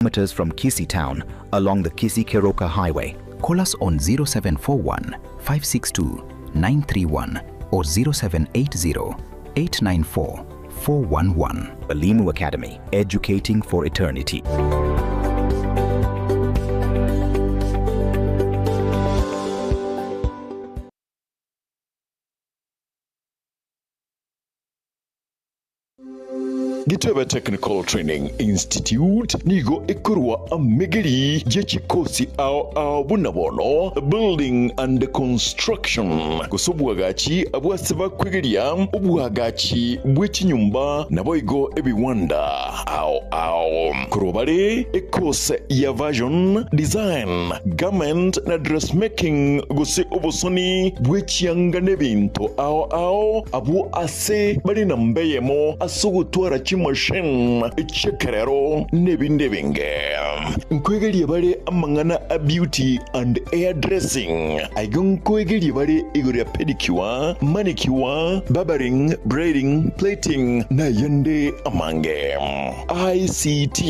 kilometers from Kisii town along the Kisii-Keroka Highway. Call us on 0741 562 931 or 0780 894 411. Elimu Academy, educating for eternity. Gitebe Technical Training Institute nigo ekorwa amegeri ye chikosi ao ao buna bono Building and Construction gose obwagachi abwase bakwegeria obwagachi bwe chinyomba naboigo ebiwanda ao ao. Korwa bare ekose ya Fashion Design, Garment na Dressmaking gose obosoni bwe chianga nebinto ao ao abwo ase bare namba eyemo ase ogotwara chimachine chi'ekerero n'ebinde ebinge. Nkoegeria bare amang'ana a beauty and hair dressing. Aiga nkoegeria bare igoro ya pedicure, manicure, barbering, braiding, plaiting na ayande amange. ICT,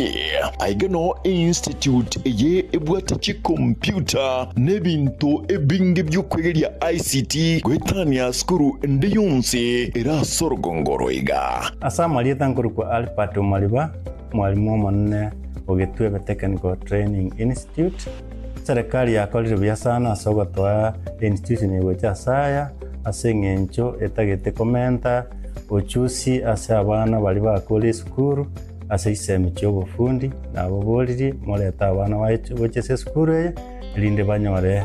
Aiga noo einstitute eye ebwate chikompyuta na ebinto ebinge bi'okwegeria ICT goetania sukuru ende yonsi ere ase orogongo oro iga. Ase amarieta nkorokwa Albert Omariba, omwalimu omonene o Gitwebe Technical Training Institute. Eserekari yakorire buya sana ase ogotoa einstitution eye gocha ase aya, ase eng'encho etagete komenta ochusi ase abana baria bakure esukuru ase chisemi chi'obofundi, naboboririe morete abana baye gocha ase esukuru eye, erinde banyore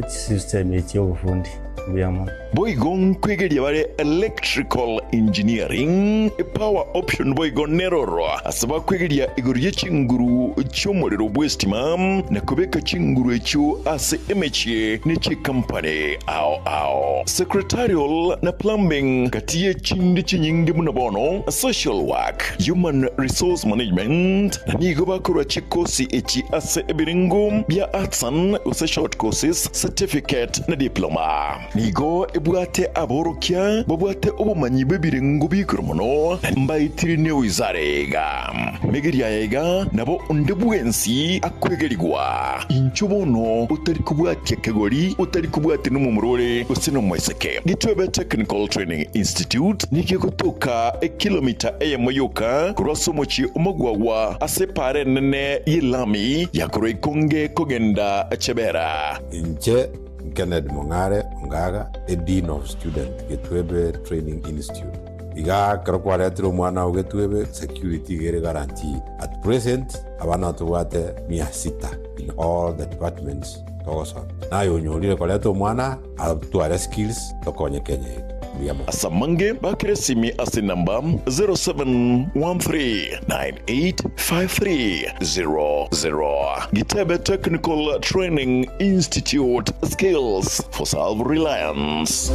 chisemi echi chi'obofundi. Mbuya mono. Boigo nkwegeria bare Electrical Engineering, Power Option boigo neroro ase bakwegeria igoro ye chinguru chi'omorero bw'estima na kobeka chinguru echio ase emechie ne chikampani ao ao. Secretarial na Plumbing gati ye chinde chinyinge buna bono Social Work, Human Resource Management na nigo bakorwa chikosi echi ase ebirengo bia Artisan gose Short Courses, Certificate na Diploma. Nigo ebwate aborokia babwate obomanyi bw'ebirengo bi'igoro mono, na mbaetire newizara iga. Megeria aya iga nabo onde bwensi akwegerigwa. Inchuo bono otari kobwatia kegori, otari kobwatia nomomura ore gose nomoiseke. Gitwebe Technical Training Institute nigo egotoka ekilomita eyemo yoka korwa ase omochie o Magwagwa ase epaara enene y'elami ya korwa Ikonge kogenda Chebera. Inche Kennedy Mong'are Ongaga, a Dean of Student, Getwebe Training Institute. Iga ekero kwaretire omwana oo Getwebe, security iga ere guaranteed. At present, abana tobwate mia sita in all the departments togosomia. Naye onyorire koreta omwana atware skills tokonye Kenya yaito. Mbuya mono. Ase amange bakere esimi ase enamba 0713985300. Gitebe Technical Training Institute, Skills for Self-Reliance.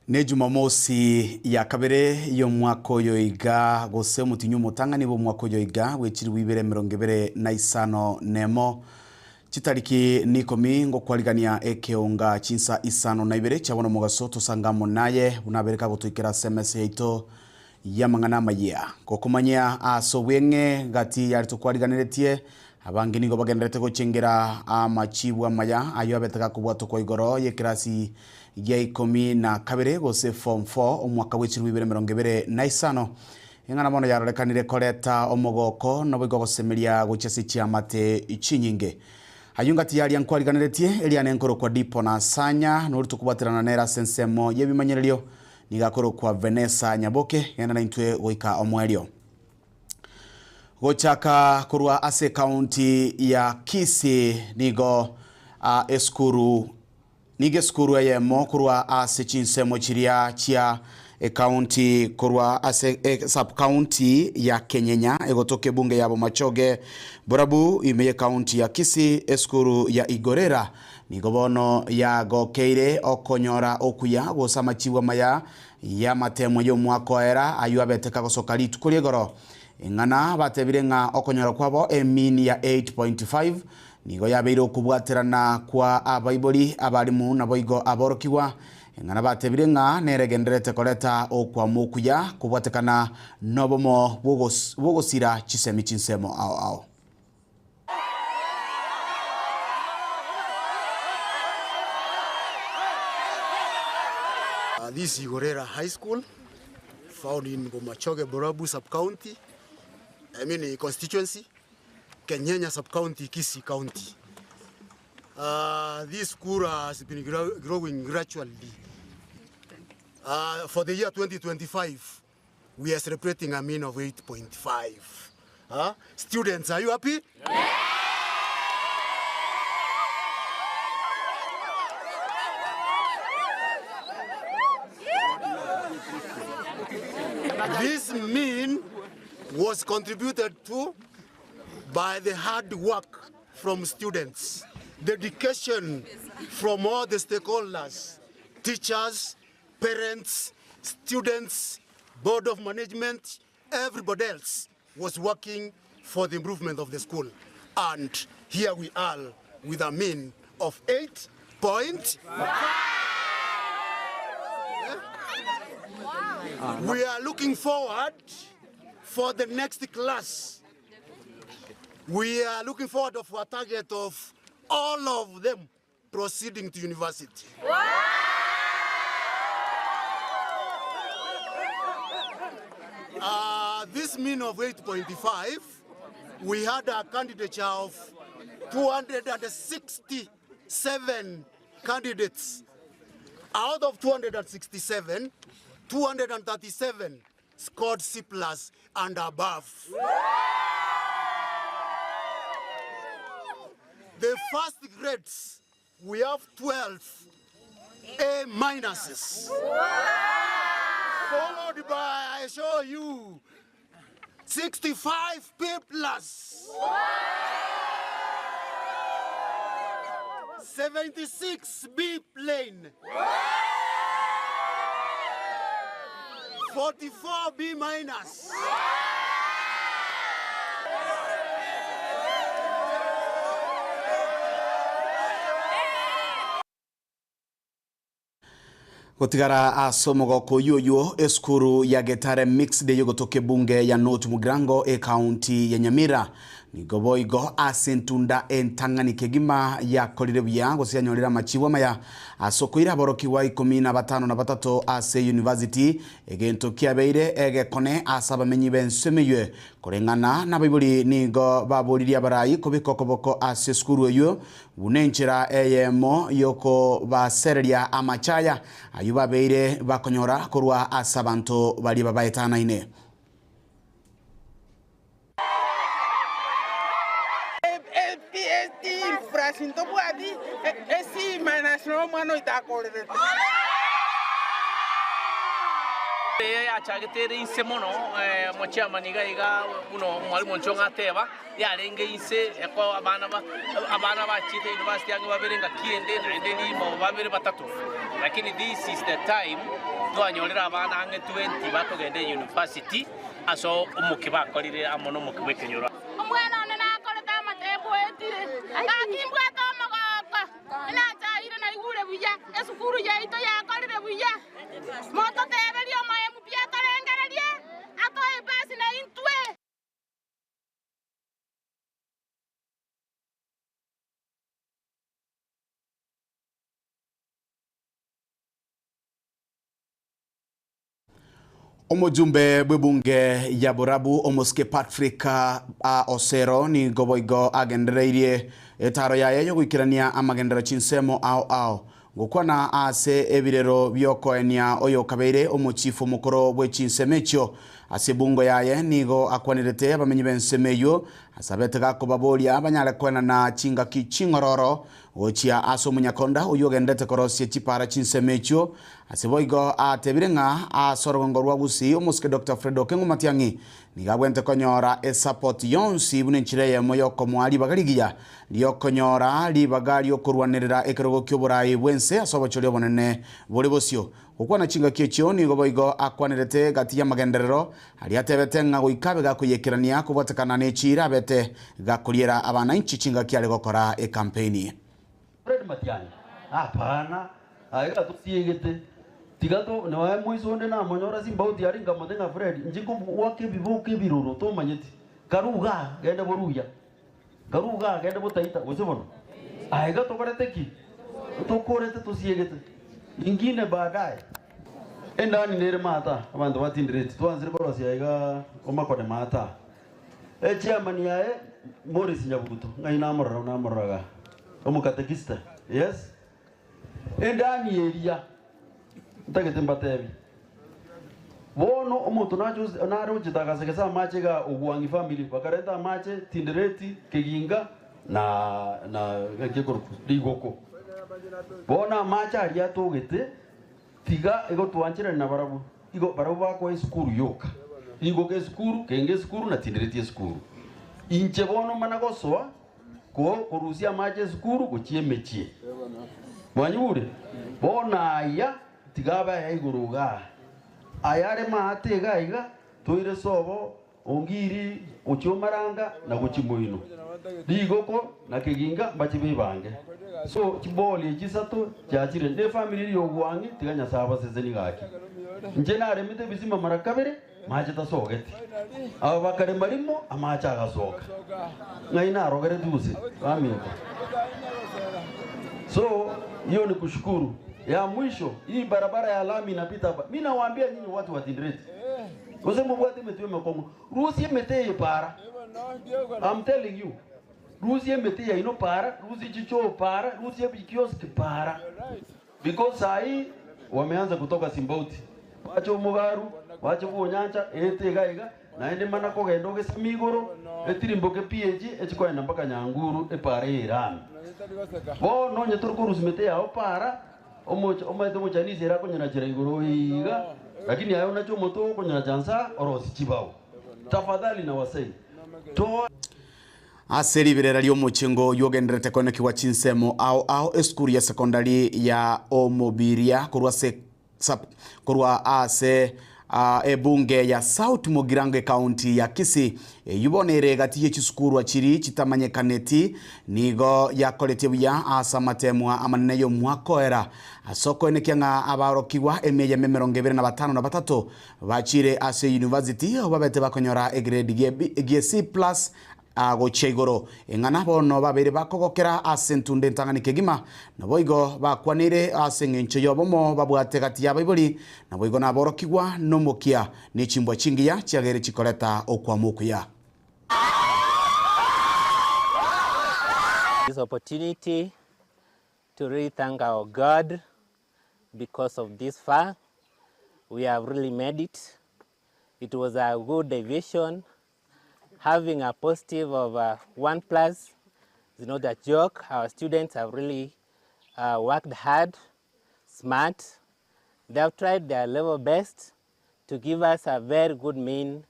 Ne Jumamosi ya kabere y'omwaka oyo iga, gose omotinyi omotang'ani bw'omwaka oyo iga bw'echilifu ibere emerongo ebere na isano nemo, chitariki nikomi ngokwarigania ekeonga chinsa isano na ibere chia bono omogaso tosange amo naye buna abere kagotoikera ase emesa yaito y'amang'ana amayia. Gokomanyia ase obweng'e gati yare tokwariganeretie, abange nigo bagendererete gochengera amachibu amaya ayio abete gakobwatokwa igoro y'ekerasi gia ikomi na kabere gose form four omwaka bw'echilifu ibere 25. Eng'ana bono yarorekanire koreta omogoko naboigo ogosemeria gochia ase chiamate chinyinge. Ayio ngati yaria nkwariganeretie, eria nenkorokwa Dipo na Sanya, nori tokobwaterana nere ase ensemo y'ebimanyererio, nigo akorokwa Venesa Nyaboke, genda naintwe goika omoerio. Gochaka korwa ase ekaunti ya Kisii nigo esukuru Nigo esukuru eyemo korwa ase chinsemo chiria chia Ekaunti korwa ase esub-county ya Kenyenya egotoka ebunge ya Bomachoge Borabu ime y'ekaunti ya Kisii esukuru ya Igorera nigo bono yagokeire okonyora okuya gose amachibu amaya y'amatemwa y'omwaka oera ayio abete kagosoka rituko ri'igoro. Ing'ana batebire ng'a okonyora kwabo emean ya 8.5 nigo yabeire okobwaterana kwa abaibori, abalimu naboigo aborokigwa. Ing'ana batebire ng'a neregendererete koreta okwama okuya kobwatekana nobomo bw'ogosira chisemi chinsemo ao ao. This is Igorera High School, found in Bomachoge Borabu sub-county, I mean constituency, Kenyenya sub-county, Kisii County. This school has been growing gradually. For the year 2025, we are celebrating a mean of 8.5. Students, are you happy? This mean was contributed to by the hard work from students, dedication from all the stakeholders, teachers, parents, students, board of management, everybody else was working for the improvement of the school. And here we are with a mean of 8.5. We are looking forward for the next class. We are looking forward of a target of all of them proceeding to university. This mean of 8.5, we had a candidature of 267 candidates. Out of 267, 237 scored C plus and above. The first grades, we have 12 A minuses. Followed by, I show you, 65 P plus. 76 B plane. 44 B minus. Gotigara ase omogoko oyio oyio, esukuru ya Getare Mixed eyogotoka ebunge ya North Mugirango ekaunti ya Nyamira nigo boigo ase entunda entang'ani kegima yakorire buya gose yanyorire amachibu amaya ase okoira aborokigwa ikomi na batano na batato ase university egento kiabeire egekone ase abamenyi b'ensemo eywe koreng'ana nabaibori nigo baboririe abarai kobeka okoboko ase esukuru eywo Buna enchera eyemo y'okobasereria amachaya ayio babeire bakonyora korwa ase abanto baria babaetanaine. Eye yachagete ere inse mono, omochairman iga iga buna omwalimu Onchong'a ateba. Yarenge inse eko abana ba abana bachiete university ang'e babere ngaki ende naende rimo babere batato lakini this is the time twanyorire abana ang'e 20 bakogenda university ase omokia bakorire amo na omokia bwa ekenyoro. Omwana one nakorete amatebu oetire, gaki mbwate omogoko, inachaire naigure buya, esukuru yaito yakorire buya. Mototeberie omoemu pi atorengererie, atoe epasi naintwe. Omojumbe bw'ebunge ya Borabu omosike Patrick Osero nigo boigo agendereirie etaro yaye yogoikerania amagenderero chinsemo ao ao. Gokwana ase ebirero bi'okoenia oyokabeire omochifu omokoro bwe chinsemo echio. Ase ebungo yaye nigo akwanerete abamenyi b'ensemo eyio, asabete gakobaboria banyare koenana chingaki ching'ororo gochia ase omonyakonda oyio ogenderete korosia chipara chinsemo echio. Ase boigo atebire ng'a ase orogongo rwa Gusii omosike Doctor Fred Okengo Matiang'i nigo abwenerete konyora esapoti yonsi buna enchera eyemo yokomoa ribaga rigiya riokonyora ribaga riokorwanerera ekerogo ki'oborai bw'ense ase obochori obonene bore bosio. Gokwana chingaki echio nigo boigo akwanerete gati y'amagenderero aria atebete ng'a goika abe gakoyekerania kobwatekana ne chiira abete gakoriera abanainchi chingaki are gokora ekampeini. Fred Matiang'i, Hapana, aye gatosiegete, tiga to noe moiso onde namonyora simbauti aria nkamote ng'a Fred, inche nkobwaka ebiboko ebiroro tomanyeti, karu igaa genda boruya, karu igaa genda botaita gose bono? Aye gatokorete ki? Tokorete tosiegete. Ingine baadaye, endani nere maata, abanto batindireti, twansire korosia igaa omakone maata. Echairman yaye Morris Nyabuguto, ng'ai namorora namorora igaa, omokatekista, yes. Endani eria, ntagete mbatebie, bono omonto nache ose nare ochete agasegesa amache igaa Ogwang'i family, bakarenta amache Tindereti, Keginga na na naki ekorokwa Rigoko. Bono amache aria atogete. Tiga igo twancherane nabarabwo, igo barabwo bakoa esukuru yoka, nigo esukuru, kenge esukuru na tindereti esukuru. Inche bono mana gosoa ko korusia amache esukuru gochia emechie. Mwanyigure? Bono aya tiga abe aya igoro igaa. Aya are maate iga iga, toire sobo Ongiri gochia omaranga na gochia moino, rigoko na keginga mbache bebange. So chiboli echi isato chiachire ne efamiri eria y'ogwang'i tiga Nyasae abasesenie gaki. Inche naremete ebisima mara kabere mache tasogeti. Aba bakarema rimo amache agasoka. Ng'ai narogeretie gose baminto? So hiyo ni kushukuru. Ya mwisho hii barabara ya lami inapita hapa. Mimi nawaambia nyinyi watu wa Tindireti. Gose mobwate emetwe emekong'u, rusia emete eye para. I'm telling you, rusia emete yaino para, rusia chichoo para, rusia ebikiosk para. Because saa hii wameanza kutoka Simbauti, bache omogaru, bache bwonyancha, ete iga iga, naende mana kogenda ogesame igoro, etirimboke pi echi echikoenda mpaka Nyanguru epara eye erami. Bono onye tori korusia emete yao para, Omocha omanyete omochanisi ere akonyonachera igoro iga, lakini aye onache omote okonyonacha nsa orosie chibao. Tafadhali nawasei, toa. Ase riberera ri'omochengo oyio ogendererete koenekigwa chinsemo ao ao esukuru ya sekondari ya Omobiria korwa ase korwa ase Ebunge ya South Mugirango ekaunti ya Kisii, eyio bono ere egati ye chisukuru chiri chitamanyekaneti, nigo yakoretie buya ase amatemwa amanene y'omwaka oera ase okoenekia ng'a abaorokigwa emieyemo emerongo ebere na batano na batato bachire ase eyunivasiti abwo babete bakonyora egrade gie C plus Gochia igoro, ing'ana bono babeire bakogokera ase entunda entang'ani kegima, naboigo bakwaneire ase engencho y'obomo babwate gati y'abaibori, naboigo naborokigwa nomokia, ne chimbwa chingiya chiageire chikoreta okwama okuya. This opportunity to really thank our God because of this far we have really made it. It was a good deviation Having a positive of uh, 1 plus is not a joke. Our students have really uh, worked hard, smart. They have tried their level best to give us a very good mean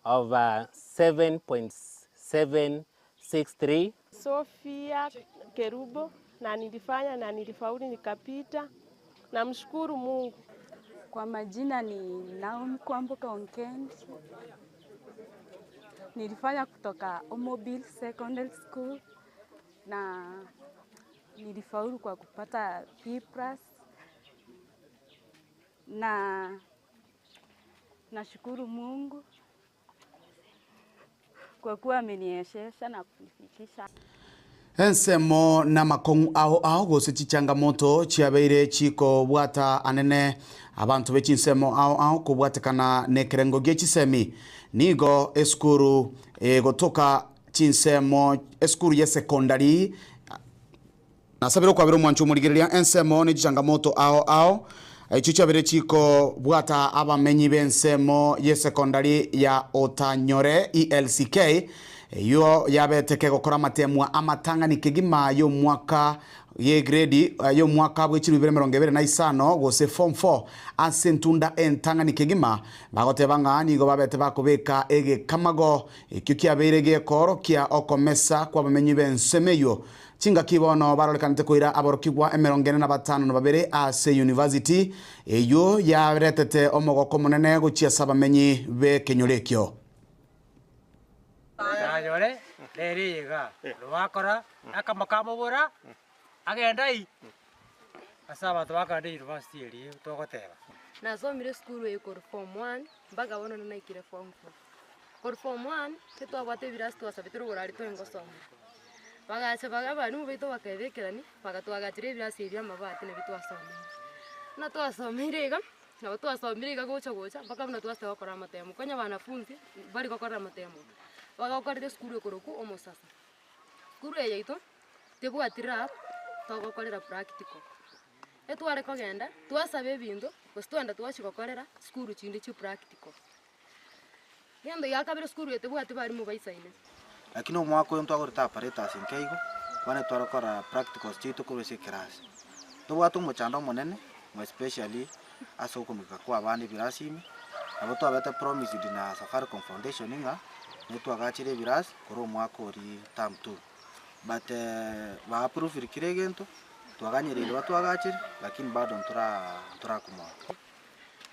of uh, 7.763. Sophia Kerubo na nilifanya na nilifaulu nikapita. Namshukuru Mungu. Kwa majina ni Naomi Kwamboka Onkendi. Nilifanya kutoka Omobil Secondary School na nilifaulu kwa kupata B plus na nashukuru Mungu kwa kuwa ameniwezesha na kunifikisha. Ensemo namakong'u ao ao gose chichangamoto chiabeire chikobwata anene abanto be chinsemo ao ao kobwatekana nekerengo gie chisemi. Nigo esukuru egotoka chinsemo esukuru yesekondari Nasabire okwabera omwancho omorigereria ensemo ne chichangamoto ao ao. Echio chiabere chikobwata abamenyi b'ensemo y'esekondari ya Otanyore ELCK, eyio yabete kegokora amatemwa amatang'ani kegima y'omwaka y'egredi y'omwaka bwe chilifu ibere 25 gose form 4 ase entunda entang'ani kegima, bagoteba ng'a nigo babete bakobeka egekamago ekio kiabeire gekoorokia okomesa kw'abamenyi b'ensemo eyio. Chingaki bono barorekanete koira aborokigwa 45 ase university eyio yaretete omogoko omonene gochia ase abamenyi b'ekenyoro ekio. Nanyore nere iga, rwakora akamokamobora, agende ai ase abanto bakogenda university eria togoteba. Nasomire esukuru eye korwa form one mpaka bono naikire form four. Korwa form one, titwabwate ebirasi twasabete rogoro aria twarenge gosomera. Bagacha baga abalimu baito bakaebekerania, bagatwagachera ebirasi ebi bia amabati nabio twasomeire. Buna twasomeire iga, nabo twasomire iga gocha gocha mpaka buna twasete gokora amatemo. Konya abanafunzi mbari gokorera amatemo, bagakorera esukuru ekorokwa omosasa. Esukuru eye yaito, tebwati lab, togokorera practical. Etware kogenda, twasaba ebinto, gose twagenda twachia gokorera sukuru chinde chia practical. Egento gia kabere sukuru eye tebwati barimu baisaine. Lakini omwaka oyo ntwagorete apparatus nke igo, bono tware gokora practicals chiaito korwa ase ekerasi. Ntobwate omochando omonene, more especially ase okomika kwa abana ebirasi ime, nabo twabete promised na Safaricom Foundation ng'a netwagachire ebirasi korwa omwaka oria term two. But ba approviri kera egento, twaganyereire batwagachere, lakini bado ntora ntorakomoa.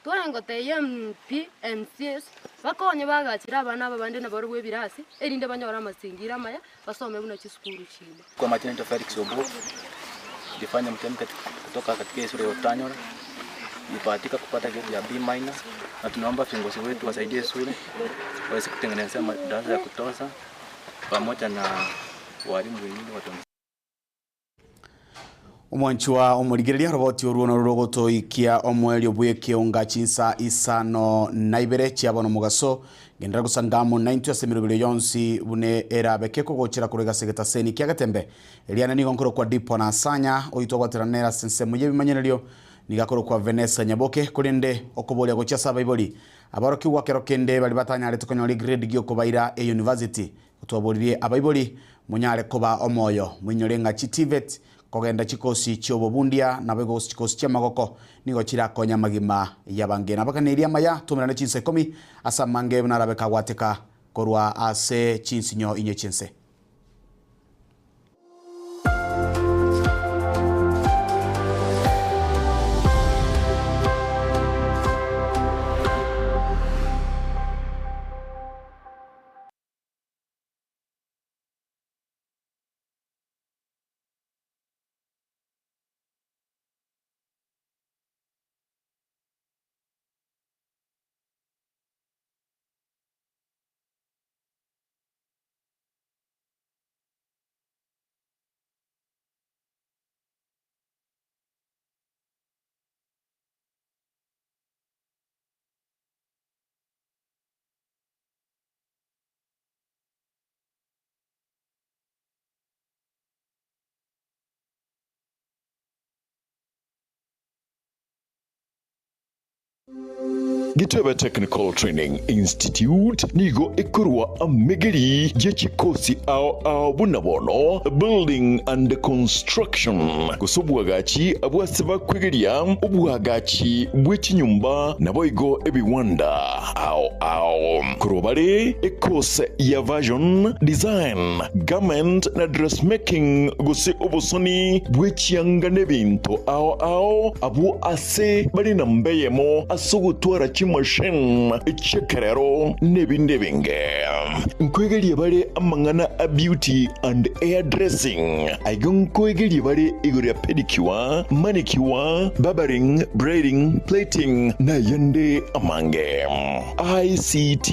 Twarengotebia MP, MCAs, bakonye bagachere abana aba bande nabarobwo ebirasi, erinde banyore amasingira amaya, basome buna chisukuru chinde. Kwa majina naitwa Felix Obuo, nilifanya mtihani kutoka katika shule ya Otanyora, nilibahatika kupata grade ya B minus, na tunaomba viongozi wetu wasaidie shule waweze kutengenezea madarasa ya kutosha pamoja na walimu wengine watu Omwanchwa omorigereria roboti orwo norwo rogotoikia omoerio bw'ekeonga chinsa 52 chia bono mogaso. Genderera gosanga amo naintwe ase emeroberio yonsi buna erabe kekogochera korwa egase getaseni kia Getembe. Eriane nigo nkorokwa Dipo na Asanya, oito ogwaterana nere ase ensemo y'ebimanyererio nigo akorokwa Venesa Nyaboke, korende okoboria gochia ase abaibori aborokigwa kero kende baria batanyarete konyora egrade giokobaira eyunivasiti Twaboririe abaibori, monyare koba omoyo, moinyore ng'a chiTVET, kogenda chikosi chi'obobundia, naboigo gose chikosi chi'amagoko, nigo chirakonye amagima y'abange. Nabaganeirie amaya, twaumerane chinsa ikomi ase amange buna arabe kagwateka korwa ase chinsinyo inye chi'ense. Gitebe Technical Training Institute nigo ekorwa amegeri ye chikosi ao ao buna bono Building and Construction gose obwagachi bw'ase bakwegeria obwagachi bwe chinyomba naboigo ebiwanda ao ao. Korwa bare ekose ya Fashion Design, Garment na Dressmaking gose obosoni bwe chianga n'ebinto ao ao abwo ase bare namba eyemo ase ogotwara chimachine chi'ekerero n'ebinde ebinge. Nkoegeria bare amang'ana a beauty and hair dressing. Aiga nkoegeria bare igoro ya pedicure, manicure, barbering, braiding, plaiting na ayande amange. ICT,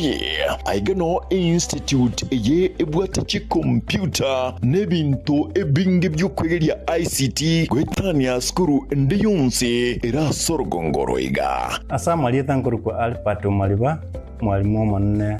Aiga noo einstitute eye ebwate chikompyuta na ebinto ebinge bi'okwegeria ICT goetania sukuru ende yonsi ere ase orogongo oro iga. Ase amarieta nkorokwa Albert Omariba, mwalimu omonene.